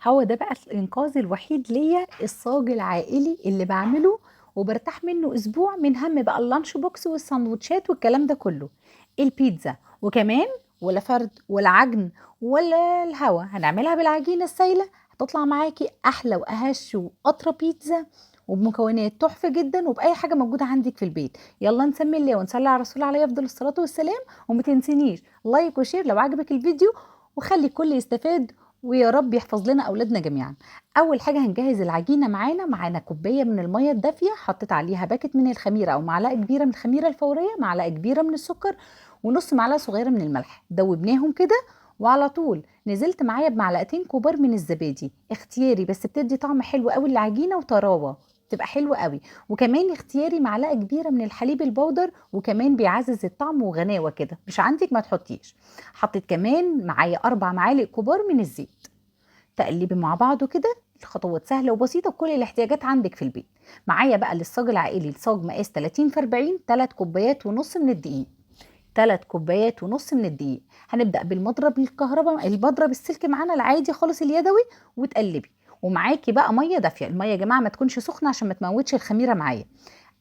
هو ده بقى الإنقاذ الوحيد ليا، الصاج العائلي اللي بعمله وبرتاح منه أسبوع من هم بقى ال lunch box والسندوتشات والكلام ده كله. البيتزا، وكمان ولا فرد ولا عجن ولا الهوا، هنعملها بالعجينة السايلة، هتطلع معاكي أحلى وأهش وأطرى بيتزا وبمكونات تحفة جدا وبأي حاجة موجودة عندك في البيت. يلا نسمي الله ونصلي على الرسول عليه أفضل الصلاة والسلام، وما تنسينيش like و share لو عجبك الفيديو، وخلي الكل يستفاد، ويا رب يحفظ لنا أولادنا جميعا. أول حاجة هنجهز العجينة. معانا كوباية من المية الدافية، حطيت عليها باكت من الخميرة أو معلقة كبيرة من الخميرة الفورية، معلقة كبيرة من السكر، ونص معلقة صغيرة من الملح. دوبناهم كده، وعلى طول نزلت معايا بمعلقتين كبار من الزبادي، اختياري بس بتدي طعم حلو قوي للعجينة وطراوة، بتبقى حلوة قوي. وكمان اختياري معلقة كبيرة من الحليب البودر، وكمان بيعزز الطعم وغناوة كده، مش عندك ما تحطيش. حطيت كمان معايا 4 معالق كبار من الزيت. تقلبي مع بعضه كده، الخطوات سهلة وبسيطة وكل الاحتياجات عندك في البيت. معايا بقى للصاج العائلي الصاج مقاس 30 في 40، تلات كوبايات ونص من الدقيق، تلات كوبايات ونص من الدقيق. هنبدأ بالمضرب الكهرباء، المضرب السلك معانا العادي خالص اليدوي، وتقلبي. ومعاكي بقى مية دافيه، المية يا جماعة ما تكونش سخنة عشان ما تموتش الخميره معايا.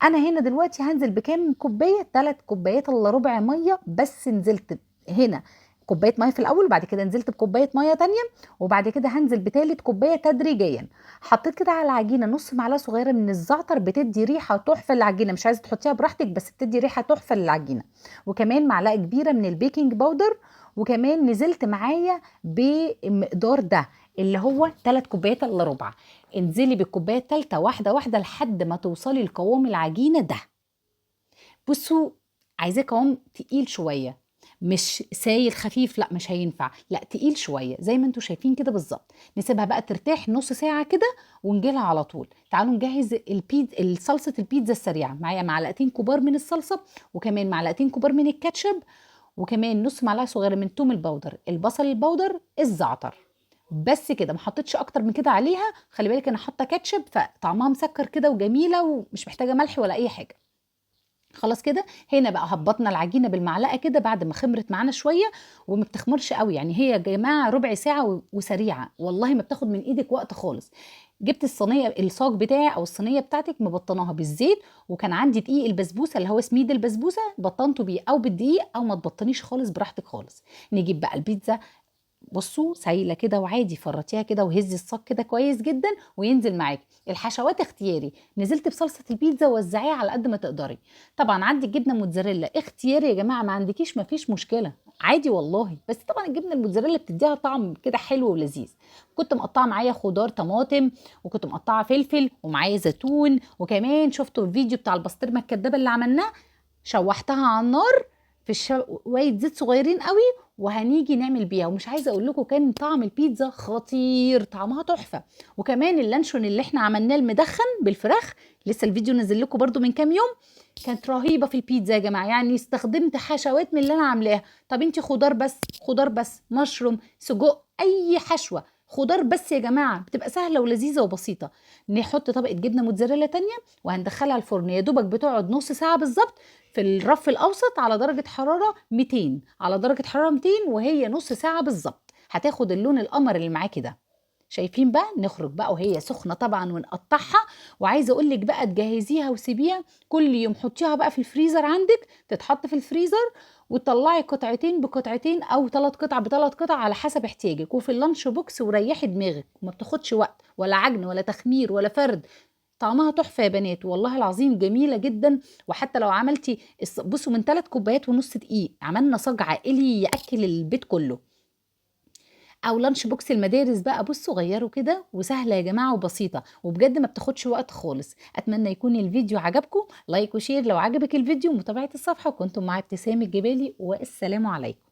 انا هنا دلوقتي هنزل بكام كوباية؟ 3 كوبايات الا ربع مية بس. نزلت هنا كوباية مية في الاول، وبعد كده نزلت بكوبايه مية تانية، وبعد كده هنزل بتالت كوباية تدريجيا. حطيت كده على العجينة نص معلقه صغيرة من الزعتر، بتدي ريحه تحفة للعجينه، مش عايزه تحطيها براحتك بس بتدي ريحه تحفة للعجينه. وكمان معلقه كبيرة من ال baking powder، وكمان نزلت معايا بمقدار ده اللي هو 3 كوبايات الا ربع. انزلي بالكوبايه التالتة واحدة واحدة لحد ما توصلي لقوام العجينة ده. بصوا عايزاه قوام تقيل شوية، مش سايل خفيف، لا مش هينفع، لا تقيل شوية زي ما انتوا شايفين كده بالظبط. نسيبها بقى ترتاح نص ساعة كده ونجيلها على طول. تعالوا نجهز صلصه البيتزا السريعة. معايا معلقتين كبار من الصلصه، وكمان معلقتين كبار من الكاتشب، وكمان نص معلقه صغيرة من توم البودر، البصل البودر، الزعتر. بس كده، ما حطيتش اكتر من كده عليها. خلي بالك انا حاطه كاتشب فطعمها مسكر كده وجميلة ومش محتاجه ملح ولا اي حاجة. خلاص كده هنا بقى هبطنا العجينة بالمعلقه كده بعد ما خمرت معانا شوية، وما بتخمرش قوي، يعني هي يا جماعة ربع ساعة وسريعة، والله ما بتاخد من ايدك وقت خالص. جبت الصينية الصاج بتاعي او الصينية بتاعتك مبطناها بالزيت، وكان عندي دقيق البسبوسه اللي هو سميد البسبوسه، بطنته بيه او بالدقيق او ما تبطنيش خالص براحتك خالص. نجيب بقى البيتزا، بصوا سايله كده وعادي، فرطيها كده وهزي الصاج كده كويس جدا وينزل معاكي. الحشوات اختياري، نزلت بصلصه البيتزا وزعيها على قد ما تقدري. طبعا عندي جبنه موتزاريلا اختياري يا جماعة، ما عندكيش ما فيش مشكلة عادي والله، بس طبعا الجبنة الموتزاريلا بتديها طعم كده حلو ولذيذ. كنت مقطعه معايا خضار طماطم، وكنت مقطعه فلفل، ومعايا زيتون، وكمان شفتوا الفيديو بتاع البسطرمه الكدابه اللي عملناه، شوحتها على النار في شوية زيت صغيرين قوي، وهنيجي نعمل بيها. ومش عايزه اقول لكم كان طعم البيتزا خطير، طعمها تحفة. وكمان اللانشون اللي احنا عملناه المدخن بالفراخ، لسه الفيديو نزل لكم برده من كام يوم، كانت رهيبة في البيتزا يا جماعة. يعني استخدمت حشوات من اللي انا عاملاها. طب انت خضار بس، خضار بس، مشروم، سجق، اي حشوه خضار بس يا جماعة، بتبقى سهلة ولذيذه وبسيطة. نحط طبقه جبنه موتزاريلا تانية وهندخلها الفرن، يا دوبك بتقعد نص ساعة بالظبط في الرف الاوسط على درجه حرارة 200، على درجه حرارة 200، وهي نص ساعة بالظبط هتاخد اللون القمر اللي معاكي ده. شايفين بقى؟ نخرج بقى وهي سخنة طبعا ونقطعها. وعايزه اقول لك بقى تجهزيها وسيبيها كل يوم، حطيها بقى في الفريزر عندك، تتحط في الفريزر وتطلعي قطعتين بقطعتين او 3 قطع بثلاث قطع على حسب احتياجك، وفي ال lunch box، وريحي دماغك، وما بتاخدش وقت ولا عجن ولا تخمير ولا فرد. طعمها تحفة يا بنات والله العظيم، جميلة جدا. وحتى لو عملتي بصوا من 3 كوبايات ونص دقيق عملنا صاج عائلي ياكل البيت كله، او lunch box المدارس بقى. بصوا غيروا كده، وسهلة يا جماعة وبسيطة، وبجد ما بتاخدش وقت خالص. اتمنى يكون الفيديو عجبكم، like و share لو عجبك الفيديو، ومتابعة الصفحة. وكنتم مع ابتسام الجبالي، والسلام عليكم.